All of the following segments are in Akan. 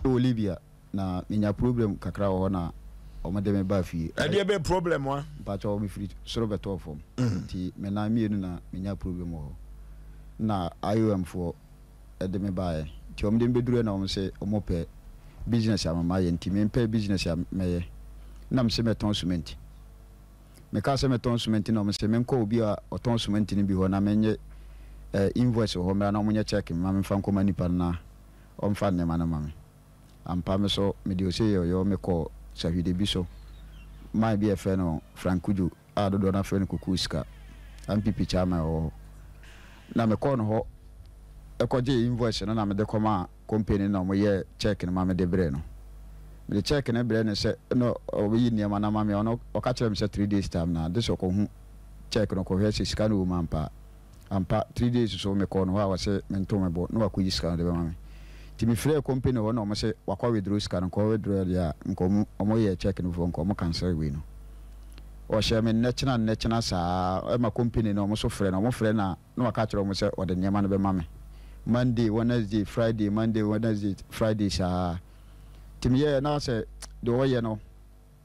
Wɔ Libya na menya problem kakra wɔ hɔ na wɔn de me baa fie. Ɛdeɛ bɛn problem a? Mpakyɛw me firi soro bɛtɔɔ fam nti me nan mienu na menya problem wɔ hɔ na IOM foɔ de me baeɛ nti wɔn de me bɛduruɛ na wɔn se wɔn pɛ business ama mayɛ nti me mpɛ business a mɛyɛ na me se mɛtɔn cement me kaa sɛ mɛtɔn cement na wɔn se menkɔ obi a ɔtɔn cement no bi hɔ na menye eh, invoice wɔ hɔ mmra na wɔn nyɛ check ma memfa nkɔma nipa no na ɔmfa nneɛma no ma me. Ampa me so mede ose yɔyɔ me kɔɔ sahwide bi so man bi a yɛfrɛ no Frank Cudjoe a dodoɔ no ara frɛ no Kokuu Sika, NPP chairman wɔ hɔ. Na me kɔɔ no hɔ kɔgyee invoice no na mede kɔmaa company no na wɔyɛɛ check no ma mede brɛɛ no. Mede check no brɛɛ no sɛ na ɔbɛyi nneɛma no ama me a ɔno ɔka kyerɛɛ me sɛ 3 days time na de sɛ ɔkɔhu check no kɔhwɛ sɛ sika no wɔ mu ampa a. Ampa, 3 days so mekɔɔ no hɔ a ɔse mento me bo na wakoyi sika no de bɛma me. Nti mefrɛɛ company hɔ na ɔmo se wakɔ withdraw sika no, nka ɔwithdraw deɛ a nka ɔmo ɔmo yɛɛ check no before nka ɔmo cancel wei no. Ɔhyɛɛ me nnɛ kyena nnɛ kyena saa ɛma company no ɔmo so frɛ no, ɔmo frɛ no a na waka akyerɛ ɔmo sɛ ɔde nneɛma no bɛma me Monday, Wednesday, Friday, Monday, Wednesday, Friday saa. Nti meyɛɛ na sɛ deɛ ɔyɛ no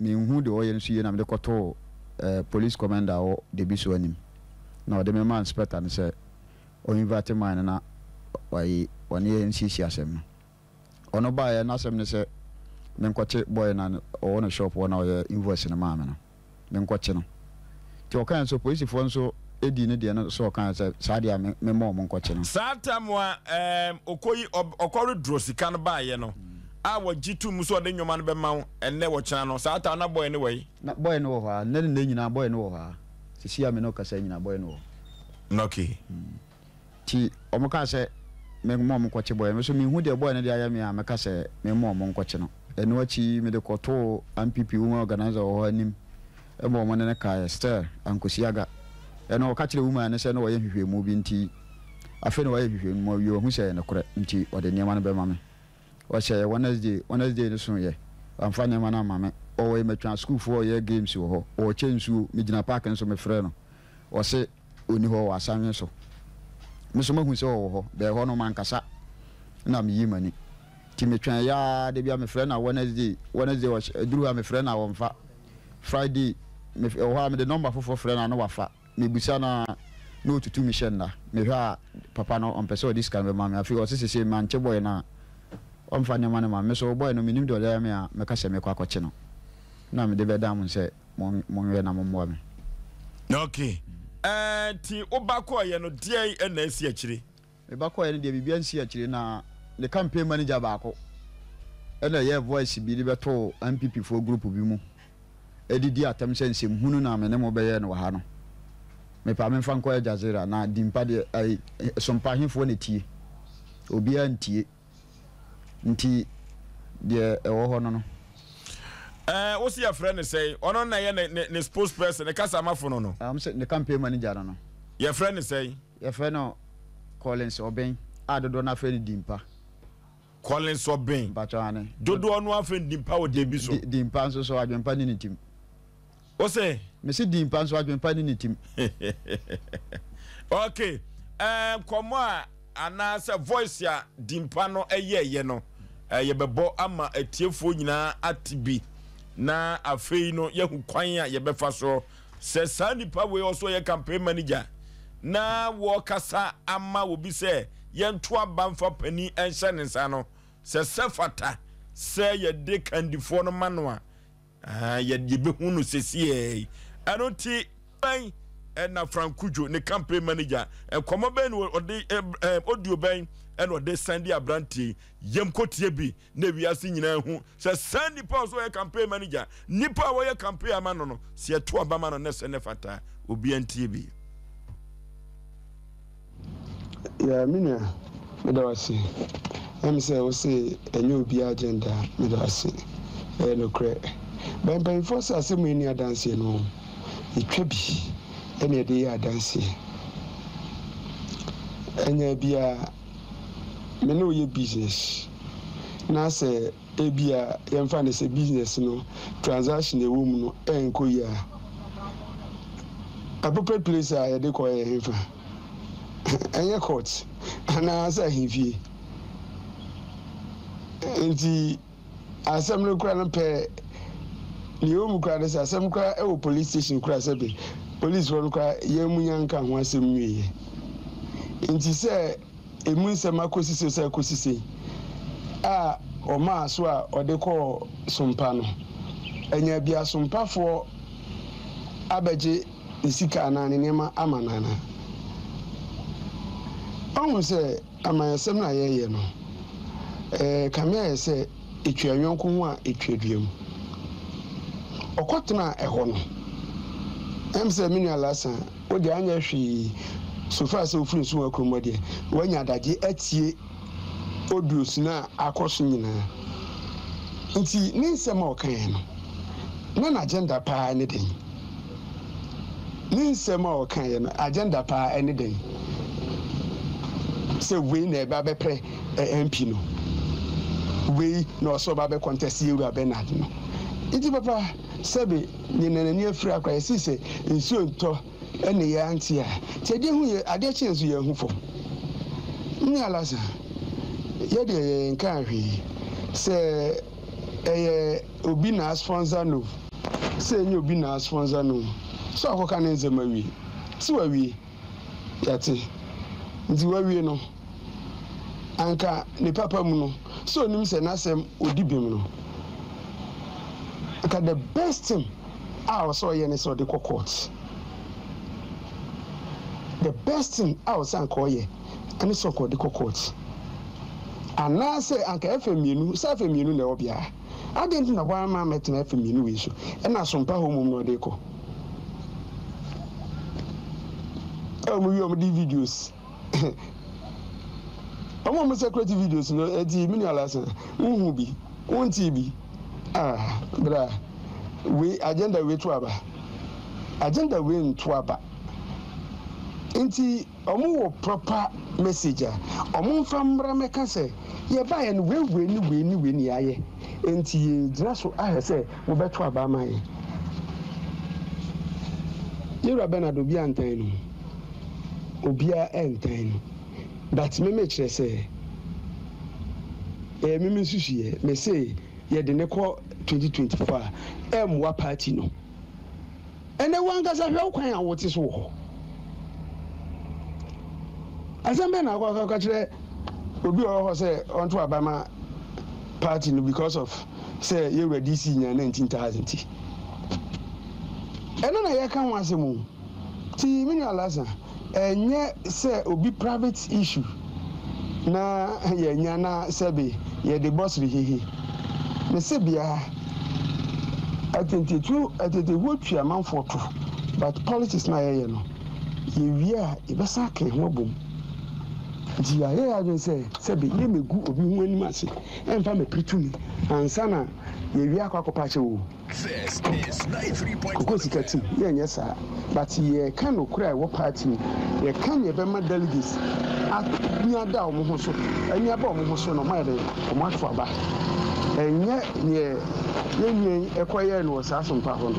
Menhu deɛ ɔyɛ no so yie na mede kɔtoo police commander a ɔwɔ Debiso anim na ɔde me maa inspector no sɛ ɔ invite man no na wayi ɔne yɛn nsiesie asɛm no. Ɔno baeɛ n'asɛm ne sɛ menkɔkye boy no a ɔwɔ ne shop hɔ na ɔyɛ invoice no maa me no, menkɔkye no. Nti ɔkaeɛ nso polisifoɔ nso dii ne deɛ no so ɔkaeɛ sɛ saa deɛ a me memmɔ wɔn nkɔkye no. Saa tam a ɛɛm ɔkɔyi ɔb ɔkɔredrɔ sika no baeɛ no a wɔgye too mu sɛ ɔde nnwoma no bɛma wo ɛnnɛ ɔkyena no, saa tam na boy no wɔ he? Na boy no wɔ hɔ ara, nnɛ ne nnɛ nyinaa boy no wɔ hɔ ara, seesei a me ne wo kasa yi nyinaa boy no wɔ hɔ. Okay. Nti wɔkaa sɛ memma wɔn nkɔkye boy no. Me nso menhu deɛ boy no de ayɛ me a mɛka sɛ memma wɔn nkɔkye no. Ɛno akyi mede kɔtoo NPP woman organiser wɔ hɔ anim ma wɔne no kaeɛ, still ankosi aga. Ɛno ɔka kyerɛɛ woman no sɛ na wɔyɛ nhwehwɛmu bi nti afei na wɔayɛ nhwehwɛmu awie wahu sɛ ɛyɛ nokorɛ nti ɔde nneɛma no bɛma me. Ɔhyɛeɛ Wednesday, Wednesday no soeɛ wamfa nneɛma no amma me. Ɔwɔ Ematwa sukuufoɔ ɔyɛ games wɔ hɔ, ɔrekyɛ nsuo, megyina park no so mefrɛ no ɔse ɔnni hɔ, ɔwɔ asanwe so. Me nso mahu sɛ ɔwɔ hɔ, bɛɛ hɔ no mankasa na meyii m'ani. Nti metwɛn yɛ ara, da bi a mefrɛ no a Wednesday, Wednesday ɔhyɛ, ɛduru hɔ a mefrɛ no a ɔmfa. Friday, me, ɛwɔ hɔ a mede nɔmba foforɔ frɛ no a na wafa. Mebisa no a na ɔtutu me hyɛ nna. Mehwɛ a papa no ɔmpɛ sɛ ɔde sika no bɛma me. Afei ɔse sesei mankye boy no a ɔmfa nneɛma no ma me. Me nso boy no mennim deɛ ɔde ayɛ me a mɛka sɛ mekɔ akɔkye no. Na mede bɛdan mo sɛ monhwɛ na mommoa me. Ok. Ɛɛ nti wo ba kɔeɛ no deɛn na asi akyire? Me ba kɔeɛ no deɛ biribi ansi akyire na ne campaign manager baako na ɛyɛɛ voice bi de bɛtoo NPP foɔ group bi mu de di atɛm sɛ nsɛm hunu na me ne mo bɛyɛɛ no wɔ ha no mepɛ a memfa nkɔ Al Jazeera na Dimpa deɛ ayi Sompa hefoɔ na ɛtie obiara ntie. Nti deɛ ɛwɔ hɔ no no. Ɛɛ wo se yɛfrɛ no sɛn? Ɔno na ɛyɛ ne ne ne spokesperson, ne kasamafo no no. Ɛɛ wɔn se ne campaign manager no no. Yɛfrɛ no sɛn? Yɛfrɛ no Collins Obeng a dodoɔ no ara frɛ no Dimpa. Collins Obeng. Mpakyɛw aane. Dodoɔ no ara frɛ no Dimpa wɔ dan bi so. Di Dimpa nso so adwempa nni ne tim. Wo se? Mese Dimpa nso adwempa nni ne tim. Okay, ɛɛ nkɔmɔ a. Anaasɛ voice a Dimpa no yɛeɛ no, yɛbɛbɔ ama atiefoɔ nyinaa ate bi, na afei no yɛahu kwan a yɛbɛfa so sɛ saa nipa wei ɔso ɔyɛ campaign manager na wɔkasa ama obi sɛ yɛnto aba mfa panin nhyɛ ne nsa no, sɛ sɛ fata sɛ yɛde kandifoɔ no ma no a, Ah, yɛbɛhu no sesiei. yi. Ɛno nti, bɛn na Frank Cudjoe, ne campaign manager, nkɔmmɔ bɛn na ɔde, audio bɛn na ɔde san di aberanteɛ yi? Yɛm kɔtie bi na wiase nyinaa hu sɛ saa nipa a ɔsɛ ɔyɛ campaign manager, nipa a wɔyɛ campaign ama no no, sɛ yɛto aba ma no na sɛ ne fata, obiara ntie bi. Yeah me nua meda wo ase. Ɛyɛ me sɛ wo se ɛnyɛ obiara agenda a, meda wo ase. Ɛyɛ nokorɛ. But mpanyinfoɔ se asɛm wei nni adanseɛ no, yɛtwa bi ɛna yɛde yɛ adanseɛ. Ɛnyɛ bia me ne wo yɛ business na sɛ Ebia yɛmfa no sɛ business no transaction a ɛwɔ mu no ɛnkɔ yie a, appropriate place a yɛde kɔ yɛ hefa? Ɛnyɛ court anaasɛ ahemfie? Nti asɛm no koraa no pɛ nea ɛwɔ mu koraa ne sɛ asɛm koraa ɛwɔ police station koraa sɛ be policefoɔ no koraa yɛn mu yɛnka ho asɛm nwieɛ. Nti sɛ emu nsɛm akɔsi sei sɛ akɔsi sei a ɔmaa so a ɔde kɔɔ Sompa no, anya bi a Sompafoɔ abɛgye ne sika anaa ne nneɛma ama no anaa? Ɔhu sɛ amanyɔsɛm no a yɛreyɛ no, ɛkame ayɛ sɛ ɛtua yɔnko ho a ɛtua dua mu. Ɔkɔtenaa ɛhɔ no, ɛm sɛ me nua Lasa, wo deɛ anyɛ hwee, so far sɛ wofiri Nsuwa kurom hɔ deɛ, woanya adagye atie audios no a akɔ so nyinaa. Nti ne nsɛm a ɔkaeɛ no, na n'agenda paa ne dɛn? Ne nsɛm a ɔkaeɛ no, agenda paa ne dɛn? Sɛ wei na ɛba bɛpɛ MP no, wei na ɔsɛ ɔba bɛ contest Yewura Bernard no. Nti papa, sɛbe ne na n'ani afira koraa, yɛse sɛ nsuo ntɔ ɛne yɛ ante a, nti adeɛ hu yɛ, adeɛ kye yɛn nso yɛn hu fam. Me Alasa, yɛ deɛ yɛ nkaa hwee, sɛ ɛyɛ obi na asponsor no o, sɛ ɛnyɛ obi na asponsor no o, sɛ wakɔka ne nsɛm awie, sɛ wawie, yɛate, nti wawie no, anka ne papa mu no, sɛ onim sɛ n'asɛm odi bem no, anka the best thing a ɔsɛ ɔyɛ ne sɛ ɔde kɔ court. The best thing a ɔsɛ anka ɔyɛ ne sɛ ɔkɔ ɔde kɔ court. Anaasɛ anka ɛfɛ mmienu, sɛ ɛfɛ mmienu na ɛwɔ biara. Adɛn nti na wamma ammɛtena ɛfɛ mmienu wei so, ɛna asompa hɔ mmom na ɔde kɔ? Ɛwɔ mu wie wɔn de videos. Wɔn a wɔn circulate videos no, ɛti me nua Lasa, wohu bi, wontii bi. Ah, bra, wei agenda wei to aba. Agenda wei nto aba. Nti wɔn wɔ proper message a, wɔn mfa mmra mɛka sɛ yɛbaeɛ no wei wei ne wei ne wei ne yɛayɛ. Nti yɛgyina so ahwɛ sɛ mobɛto aba ama yɛn. Yɛwura Bernard obiara ntan no. Obiara ntan no. But me mekyerɛ sɛ ɛyɛ me me nsusuiɛ. Me se yɛde no kɔ 2024 a ɛmmoa party no. Ɛnɛ wo ankasa hwɛ wo kwan a wote so wɔ hɔ. Asɛm bɛn na akɔ akɔka kyerɛ obi a ɔwɔ hɔ sɛ ɔnto aba ma party no because of sɛ yɛwura DC nya 19,000 nti. Ɛno na yɛka ho asɛm o. Nti me nua Lasa, ɛnyɛ sɛ obi private issue na yɛanya na sɛbe yɛde bɔ serehehe. Mese bia atentetuo atetehuo twi amanfoɔ to but politics no a yɛyɛ no yɛwie a yɛbɛsan aka yɛn ho abom. Nti yɛayɛ yɛn adwene sɛ sɛbe yɛmmɛgu obi ho anim ase ɛmfa mmɛpere tumi ansa na yɛwie akɔ akɔpa akyɛw o. Koko sika team yɛ nyɛ saa but yɛ ka nokorɛ a ɛwɔ party mu yɛ ka neɛ ɛbɛma delegates ani ada wɔn ho so ani aba wɔn ho so na wɔn ayɛ dɛn wɔn ato aba ɛnyɛ neɛ yɛn nua yi ɛkɔ yɛɛ no wɔ saa sompa hɔ no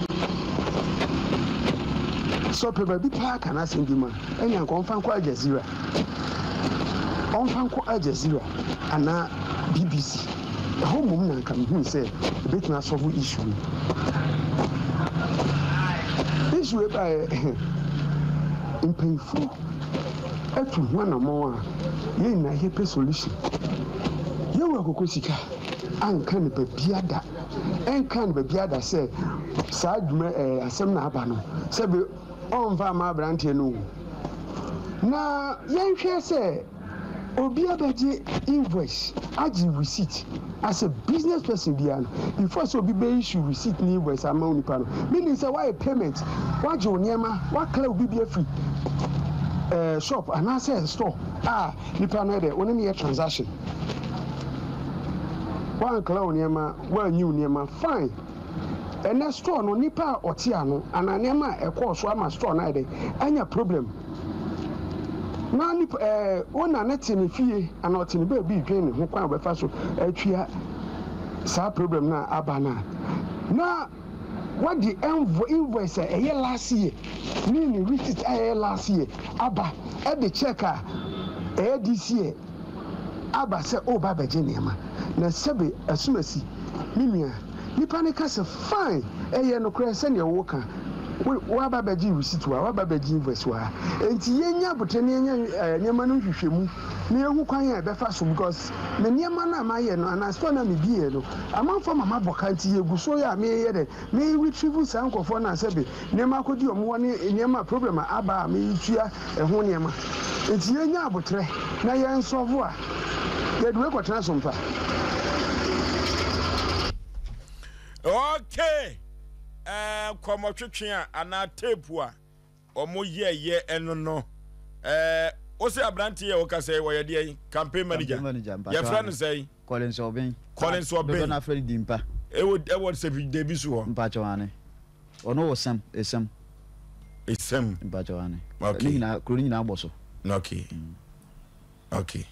sɛ ɔpɛ baabi paa ka n'asɛm bi mu a ɛnea nka ɔmfa nkɔ Al Jazeera ɔmfa nkɔ Al Jazeera anaa BBC. Ɛhɔ mmom na anka mehuu sɛ ɛbɛtumi asɔlvo issue no. Issue wei baeɛ, mpanyinfoɔ atu ho anamɔn a yɛn nyinaa yɛpɛ solution. Yɛwura koko sika anka no babia da, ɛnka no babia da sɛ saa dwuma ɛɛ asɛm na aba no sɛ be ɔnfa ama aberanteɛ no o. Na yɛnhwɛ sɛ. Obi abɛgye invoice agye receipt as a business person biara no before sɛ obi bɛ issue receipt ne invoice ama wo nipa no meaning sɛ wayɛ payment wagye wo nneɛma wa clear wo biribi afiri eh, shop anaasɛ store a nipa no ɛdɛ wo ne no yɛ transaction wan clear wo nneɛma wanyi wo nneɛma fine ɛnɛ store no nipa a ɔte ano anaa nneɛma a ɛkɔɔ so ama store no ayɛ dɛ anya problem Na nipa ɛɛ owner no te ne fie anaa ɔte ne baabi redwen ne ho kwan a ɔbɛfa so atua saa problem no a aba no a, na wadi invoice a ɛyɛ last year ne ne receipt a ɛyɛ last year aba ɛde check a ɛyɛ this year. aba sɛ woreba abɛgye nneɛma. Na sɛbe asumasi, me nua, nipa no ka sɛ, Fine, ɛyɛ nokorɛ sɛdeɛ woreka, wo, woaba abɛgye receipt wɔ ha, woaba abɛgye invoice wɔ ha. Enti yɛnya aboterɛ na yɛnyɛ eh, nneɛma no nhwehwɛmu na yɛhu kwan a ɛbɛfa so because me nneɛma no a mayɛ no anaa store no a mebieɛ no, amanfoɔ ama mabɔ ka nti yɛgu so yɛ a meyɛ dɛn? Me retrievu saa nkorɔfoɔ no a sɛbe nneɛma akɔdi wɔn hɔ ne nneɛma a problem a aba a meretua ɛho nneɛma. Nti yɛnya aboterɛ na yɛn solve a, yɛde wei kɔtena so mpa. Okay, eh, nkɔmmɔtwetwe a anaa tape a wɔn yɛɛyɛ ɛno no ɛɛ wosɛ aberante yɛ wɔka sɛ wɔyɛ deɛ campaign manager yɛfrɛ no sɛ Collins Obeng Collins Obeng dodoɔ no afrɛ no Dimpa ɛwɔ ɛwɔ sɛ debi so hɔ mpakyɛw ane ɔno wɔ sɛm esɛm esɛm mpakyɛw ane okay ne nyinaa kuro no nyinaa bɔ so okay okay.